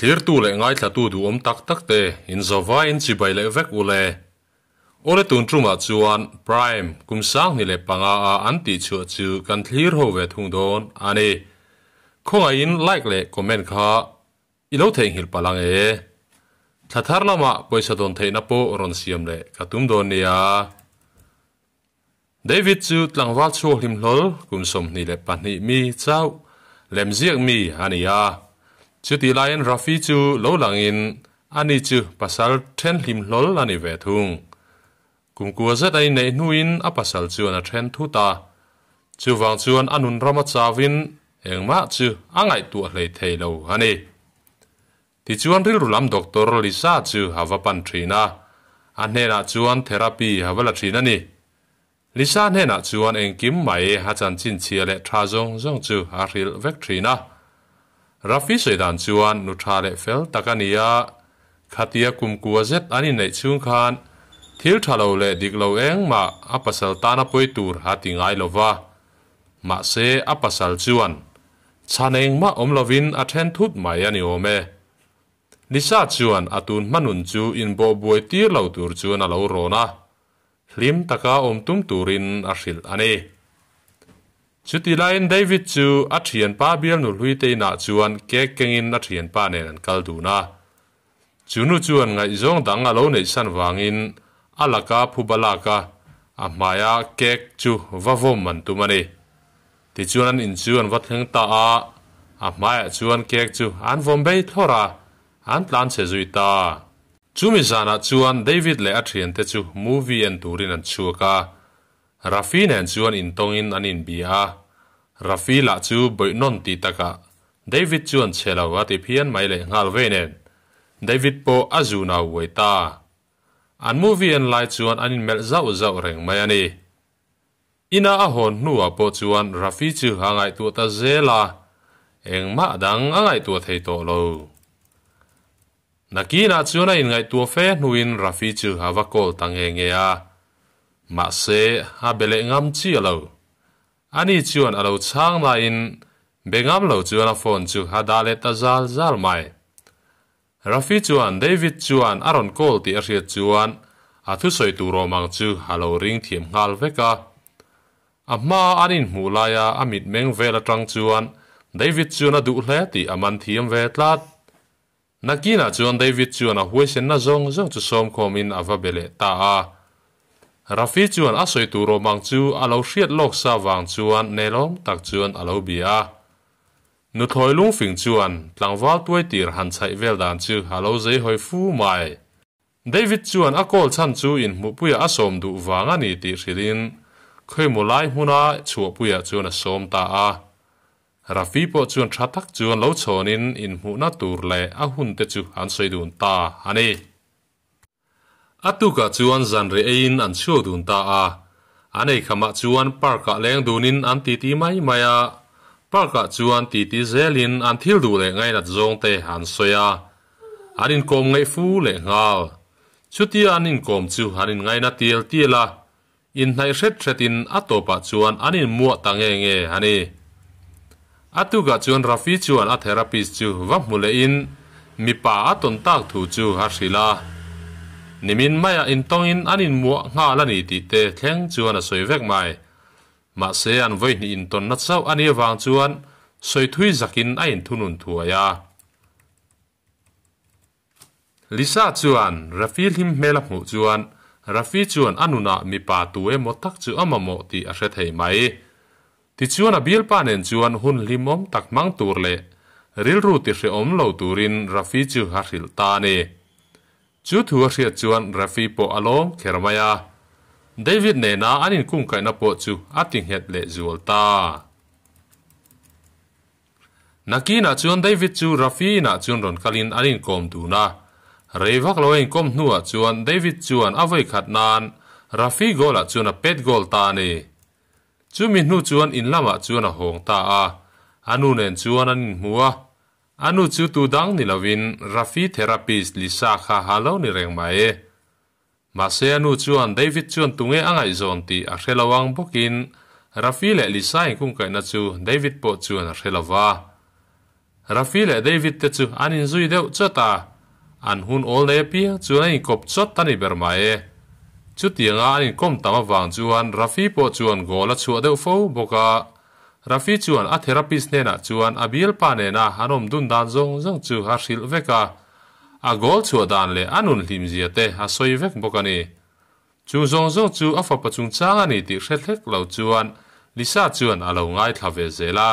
Thlirtu leh ngaithlatu duhawm tak tak te in zawva in chibai leh vek u le. Awle tun tumah chuan Prime kum 2005 a an tih chhuah chu kan thlir ho ve thung dawn a ni. Khawngaihin like leh comment kha i lo theihnghilh palh ang e. Thla thar lamah pawisa dawn theihna pawh rawn siam leh ka tum dawn nia. David chu tlangval chhuak hlim hlawl kum 22 mi chauh lemziak mi a ni a. Chutih laiin Rafi chu lo langin ani chu pasal then hlim hlawl a ni ve thung. Kum kua zet a inneih hnuin a pasal chuan a then thut a. Chuvang chuan a nun rama chauhin engmah chu a ngaihtuah hlei thei lo a ni. Tichuan rilru lam Doctor Lisa chu a va pan thin a, a hnenah chuan therapy a va la thin a ni. Lisa hnenah chuan engkim mai a chanchin chhia leh tha zawng zawng chu a hrilh vek thin a. Rafi sawi dan chuan nu tha leh fel tak a ni a, khatia kum kua zet an inneih chhung khan thil tha lo leh dik lo engmah a pasal tana pawi tur a ti ngai lo va. Mahse a pasal chuan Chhan engmah awm lovin a then thut mai a ni awm e. Lisa chuan a tun hmanun chu inbawh buai tir lo tur chuan a lo rawn a, hlim taka awm tum turin a hrilh a ni. Chuti laiin David chu a thianpa bialnu hlui te inah chuan cake kengin a thianpa nen an kal dun a. Chu nu chuan ngaihzawng dang a lo neih san vangin a laka phuba lak a, a hmaia cake chu va vawm an tum a ni. Tichuan an in chu an va thleng ta a, a hmaiah chuan cake chu an vawm bei thlawr a, an tlan chhe zui ta. Chumi zanah chuan David leh a thiante chu movie en turin an chhuak a, Rafi nen chuan intawngin an inbia a, Rafi lah chu bawihnawn tih takah David chuan chhe lo a ti phian mai leh nghal vei nen David pawh a zun a uai ta. An movie en lai chuan an inmelh zauh zauh reng mai a ni. Ina a hawn hnuah pawh chuan Rafi chu a ngaihtuah ta zel a, engmah dang a ngaihtuah thei tawh lo. Nakinah chuan a inngaihtuah fe hnuin Rafi chu a va call ta nge nge a, mahse a be leh ngam chiah lo. Ani chuan a lo chhang nain be ngam lo chuan a phone chu a dah leh ta zal zal mai. Rafi chuan David chuan a rawn call tih a hriat chuan a thusawi tur awm ang chu a lo ring thiam nghal vek a. A hma an inhmuh laia a mitmeng vel atang chuan David chuan a duh hle tih a man thiam ve tlat. Nakinah chuan David chuan a huaisenna zawng zawng chu sawmkhawmin a va be leh ta a. Rafi chuan a sawi tur awm ang chu a lo hriat lawk sa vang chuan nelawm tak chuan a lo bia a. Nuthlawi lungfing chuan tlangval tuai tir han chhaih vel dan chu a lo zei hawi fu mai. David chuan a call chhan chu inhmuhpuiah a sawm duh vang a ni tih hrilhin khawimaw lai hmuna chhuahpuiah chuan a sawm ta a. Rafi pawh chuan tha tak chuan lo chhawnin inhmuhna tur leh a hunte chu an sawi dun ta a ni. A tukah chuan zanreh eiin an chhuak dun ta a, an eikhamah chuan park-ah leng dunin an titi mai mai a, park-ah chuan titi zelin an thil duh leh ngainat zawngte an sawi a, an inkawm ngaih fu leh nghal. Chutia an inkawm chu an inngaina tial tial a, inhnaih hret hretin a tawpah chuan an inmuah ta nge nge a ni. A tukah chuan Rafi chuan a therapist chu va hmu lehin mipa a tawn tak thu chu a hrilh a. Nimin maiah intawngin an inmuah nghal a ni tih te thleng chuan a sawi vek mai. Mahse an vawihnih intawnna chauh a nih avang chuan sawi thui zakin a inthunun thuai a. Lisa chuan Rafi hlim hmel a hmuh chuan Rafi chuan a nunah mipa tu emaw tak chu a mamawh tih a hre thei mai. Tichuan a bialpa nen chuan hun hlimawm tak hmang tur leh rilru ti hrehawm lo turin Rafi chu a hrilh ta a ni. Chu thu a hriat chuan Rafi pawh a lawm kher mai a. David nena an inkungkaihna pawh chu a ti nghet leh zual ta. Nakinah chuan David chu Rafi inah chuan rawn kalin an inkawm dun a. Rei vak lo a inkawm hnuah chuan David chuan a vawi khat nan Rafi goal-ah chuan a pet goal ta a ni. Chumi hnu chuan in lamah chuan a hawng ta a, a nu nen chuan an inhmu a. A nu chu tu dang ni lovin Rafi therapist Lisa kha a lo ni reng mai. Mahse a nu chuan David chuan tunge a ngaihzawn tih a hre lo ang bawkin Rafi leh Lisa inkungkaihna chu David pawh chuan a hre lo va. Rafi leh David te chu an inzui deuh chawt a, an hun awl nei apiang chuan an inkawp chawt a ni ber mai. Chutianga an inkawm tam avang chuan Rafi pawh chuan goal a chhuah deuh fo bawk a. Rafi chuan a therapist hnenah chuan a bialpa nena an awm dun dan zawng zawng chu a hrilh vek a, a goal chhuah dan leh a nun hlimzia te a sawi vek bawk a ni. Chu zawng zawng chu a fapa chungchang a ni tih hre hlek lo chuan Lisa chuan a lo ngaithla ve zel a.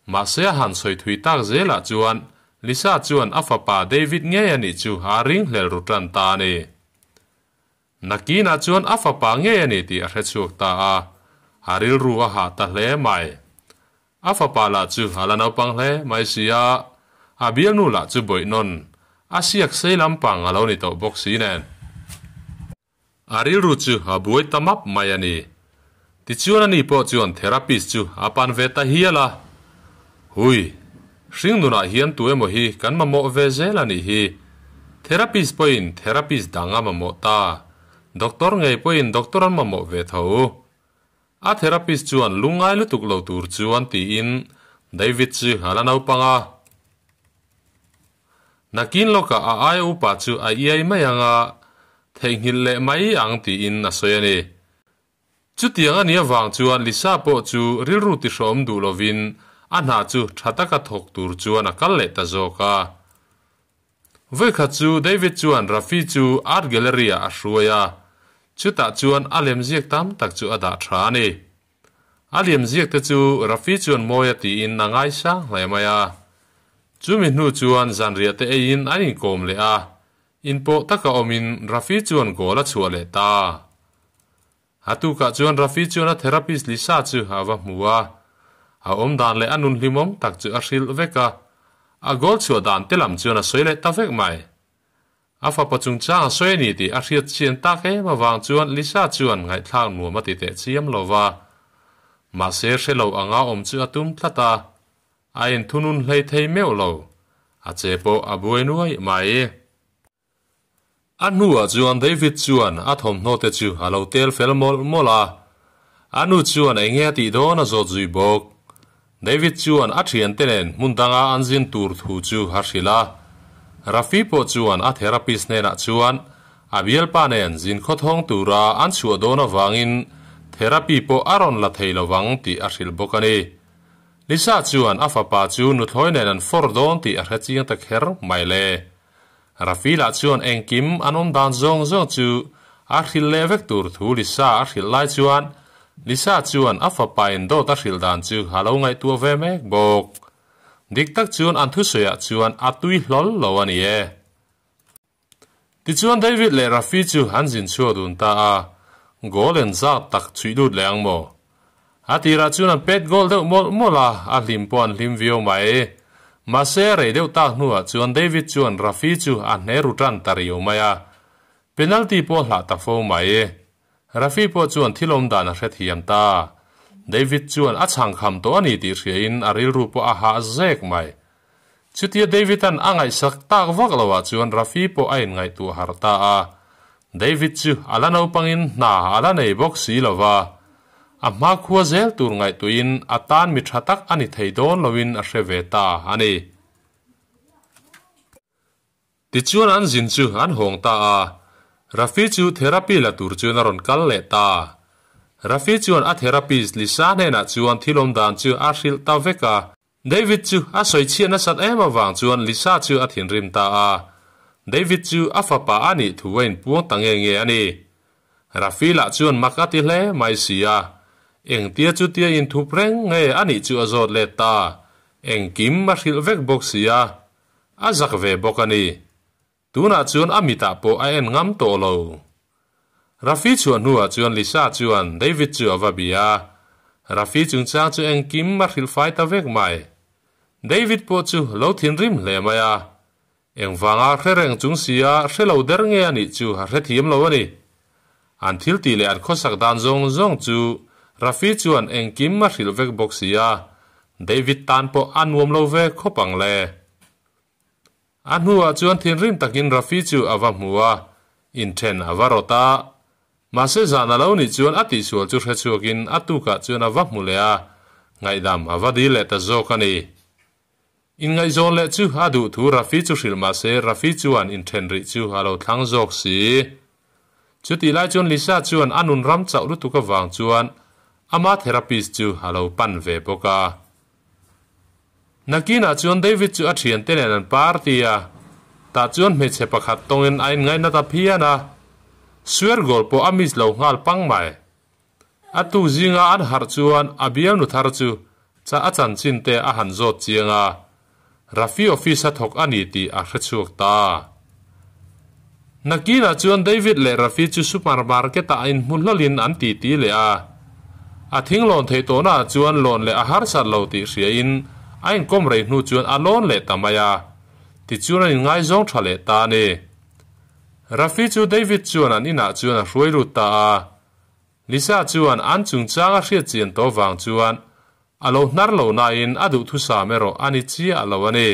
Mahse a han sawi thui tak zelah chuan Lisa chuan a fapa David ngei a nih chu a ringhlel ru tan ta a ni. Nakinah chuan a fapa ngei a ni tih a hre chhuak ta a, a rilru a hah ta hle mai. A fapa lah chu a la naupang hle mai si a, a bialnu lah chu bawih nawn a siak sei lampang a lo ni tawh bawk si nen. A rilru chu a buai ta map mai a ni. Tichuan ani pawh chuan therapist chu a pan ve ta hial a. Hui, hringnunah hian tu emaw hi kan mamawh ve zel a nih hi. Therapist pawhin therapist dang a mamawh ta. Doctor ngei pawhin doctor an mamawh ve tho. A therapist chuan lungngai lutuk lo tur chuan tiin David chu a la naupang a. Nakin lawkah a aia upa chu a iai mai ang a, theihnghilh leh mai ang tiin a sawi a ni. Chutiang a nih avang chuan Lisa pawh chu rilru tihrawm duh lovin a hna chu tha taka thawk tur chuan a kal leh ta zawk a. Vawikhat chu David chuan Rafi chu art gallery ah a hruai a, chutah chuan a lemziak tam tak chu a dah tha a ni. A liamziak te chu Rafi chuan mawi a tiin a ngaisang hle mai a. Chumi hnu chuan zanriah te eiin an inkawm leh a, inpawh taka awmin Rafi chuan goal a chhuah leh ta. A tukah chuan Rafi chuan a therapist Lisa chu a va hmu a, a awm dan leh a nun hlimawm tak chu a hrilh vek a, a goal chhuah dan te lam chuan a sawi leh ta vek mai. A fapa chungchang a sawi a ni tih a hriat chian tak em avang chuan Lisa chuan ngaihthlak nuam a ti teh chiam lo va. Mahse hre lo anga awm chu a tum tlat a, a inthunun hlei thei meuh lo. A che pawh a buai nuai mai. A hnuah chuan David chuan a thawmhnaw te chu a lo tel fel mawlh mawlh a, a nu chuan eng nge a tih dawn a zawt zui bawk. David chuan a thiante nen hmun danga an zin tur thu chu a hrilh a. Rafi pawh chuan a therapist hnenah chuan a bialpa nen zin khawthawng tura an chhuah dawn avangin therapy pawh a rawn la thei lovang tih a hrilh bawk a ni. Lisa chuan a fapa chu nuthlawi nen an fawr dawn tih a hre chiang ta kher mai le. Rafi lah chuan engkim an awm dan zawng zawng chu a hrilh leh vek tur thu Lisa a hrilh lai chuan Lisa chuan a fapa in dawt a hrilh dan chu a lo ngaihtuah ve mek bawk. Dik tak chuan an thusawiah chuan a tui hlawl lo a ni e. Tichuan David leh Rafi chu an zin chhuak dun ta a, goal en zak tak chhuih lut leh ang maw? A tirah chuan an pet goal deuh mawlh mawlh a, a hlim pawh an hlim viau mai. Mahse, rei deuh tak hnuah chuan David chuan Rafi chu a hne ru tan ta riau mai a, penalty pawh a hlah ta fo mai. Rafi pawh chuan thil awm dan a hrethiam ta. David chuan a chhangkham tawh a ni tih hriain a rilru pawh a hah zek mai. Chutia David-a'n a ngaihsak tak vak loah chuan Rafi pawh a inngaihtuah harh ta a. David chu a la naupangin hna a la nei bawk si lo va. A hmakhua zel tur ngaihtuahin a tan mi tha tak a ni thei dawn loin a hre ve ta a ni. Tichuan an zin chu an hawng ta a, Rafi chu therapy la tur chuan a rawn kal leh ta. Rafi chuan a therapist Lisa hnenah chuan thil awm dan chu a hrilh ta vek a. David chu a sawi chhiat nasat em avang chuan Lisa chu a thinrim ta a, David chu a fapa a nih thu a inpuang ta nge nge a ni. Rafi lah chuan mak a ti hle mai si a, engtia chutia inthup reng nge a nih chu a zawt let ta, engkim a hrilh vek bawk si a, A zak ve bawk a ni. Tunah chuan a mitah pawh a en ngam tawh lo. Rafi chhuah hnuah chuan Lisa chuan David chu a va bia a. Rafi chungchang chu engkim a hrilhfai ta vek mai. David pawh chu lo thinrim hle mai a. Engvanga hre reng chung sia hre lo der nge a nih chu a hrethiam lo a ni. An thil tih leh an khawsak dan zawng zawng chu Rafi chuan engkim a hrilh vek bawk si a, David tan pawh a nuam lo ve khawp ang le. A hnuah chuan thinrim takin Rafi chu a va hmu a, inthen a va rawt a. Mahse zan a lo nih chuan a tihsual chu hre chhuakin a tukah chuan a va hmu leh a, ngaihdam a va dil leh ta zawk a ni. Inngaihzawn leh chu a duh thu Rafi chu hrilh mah se Rafi chuan inthen rih chu a lo thlang zawk si. Chutih lai chuan Lisa chuan a nun ram chauh lutuk avang chuan ama therapist chu a lo pan ve bawk a. Nakinah chuan David chu a thiante nen an party a, tah chuan hmeichhe pakhat tawngin a inngaihna ta phian a, swear goal pawh a miss lo nghal pang mai. A tu zinga an harh chuan a bialnu thar chu cha a chanchin te a han zawt chiang a, Rafi office a thawk a ni tih a hrechhuak ta. Nakinah chuan David leh Rafi chu supermarket ah inhmu hlawlin an titi leh a. A thing lawn theih tawhna ah chuan lawn leh a harsat lo tih hriain a inkawm rei hnu chuan a lawn leh ta mai a. Tichuan an inngaizawng tha leh ta a ni. Rafi chu David chuan an inah chuan a hruai lut ta a. Lisa chuan an chungchang a hriat chian tawh vang chuan a lo hnar lo nain a duhthusam erawh a ni chiah lo a ni.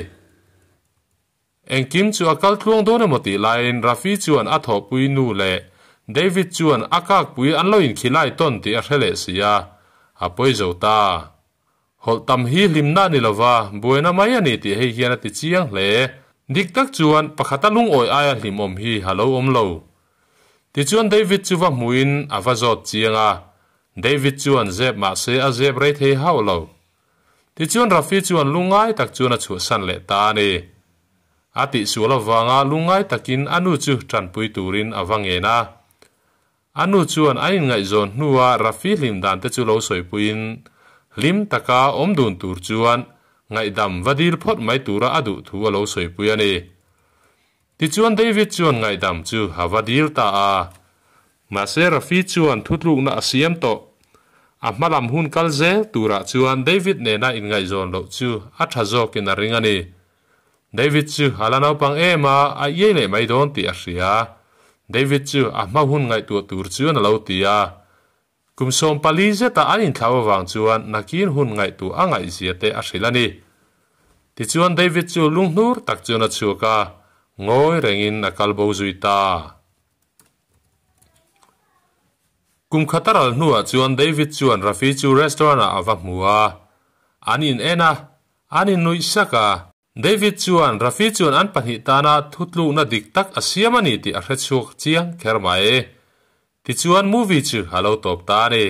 Engkim chu a kal tluang dawn emaw tih laiin Rafi chuan a thawhpui nu leh David chuan a kakpui an lo inkhilai tawn tih a hre leh si a, a pawi zo ta. Hawlh tam hi hlimna a ni lova, buaina mai a ni tih hei hian a ti chiang hle. Dik tak chuan pakhata lungawi aia hlimawm hi a lo awm lo. Tichuan David chu va hmuhin a va zawt chiang a, David chuan zep mahse a zep rei thei hauh lo. Tichuan Rafi chuan lungngai tak chuan a chhuahsan leh ta a ni. A tihsual avanga lungngai takin a nu chu tanpui turin a va ngen a. A nu chuan a inngaihzawn hnua Rafi hlim dan te chu lo sawipuiin hlim taka awm dun tur chuan ngaihdam va dil phawt mai tura a duh thu a lo sawipui a ni. Tichuan David chuan ngaihdam chu a va dil ta a. Mahse Rafi chuan thutlukna a siam tawh. A hmalam hun kal zel turah chuan David nena inngaihzawn loh chu a tha zawkin a ring a ni. David chu a la naupang em a, a iai leh mai dawn tih a hria. David chu a hma hun ngaihtuah tur chuan a lo ti a. Kum 14 zeta an inthlau avang chuan nakin hun ngaihtuah a ngaihzia te a hrilh a ni. Tichuan David chu lunghnur tak chuan a chhuak a, ngawi rengin a kal bo zui ta. Kum khat a ral hnuah chuan David chuan Rafi chu restaurant ah a va hmu a, an in en a, an in nuih sak a. David chuan Rafi chuan an pahnih tana thutlukna dik tak a siam a ni tih a hre chhuak chiang kher mai. Tichuan movie chu a lo tawp ta a ni.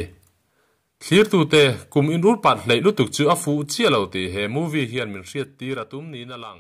Thlirtute kum inurpat hleih lutuk chu a fuh chiah lo tih he movie hian min hriattir a tum niin a lang.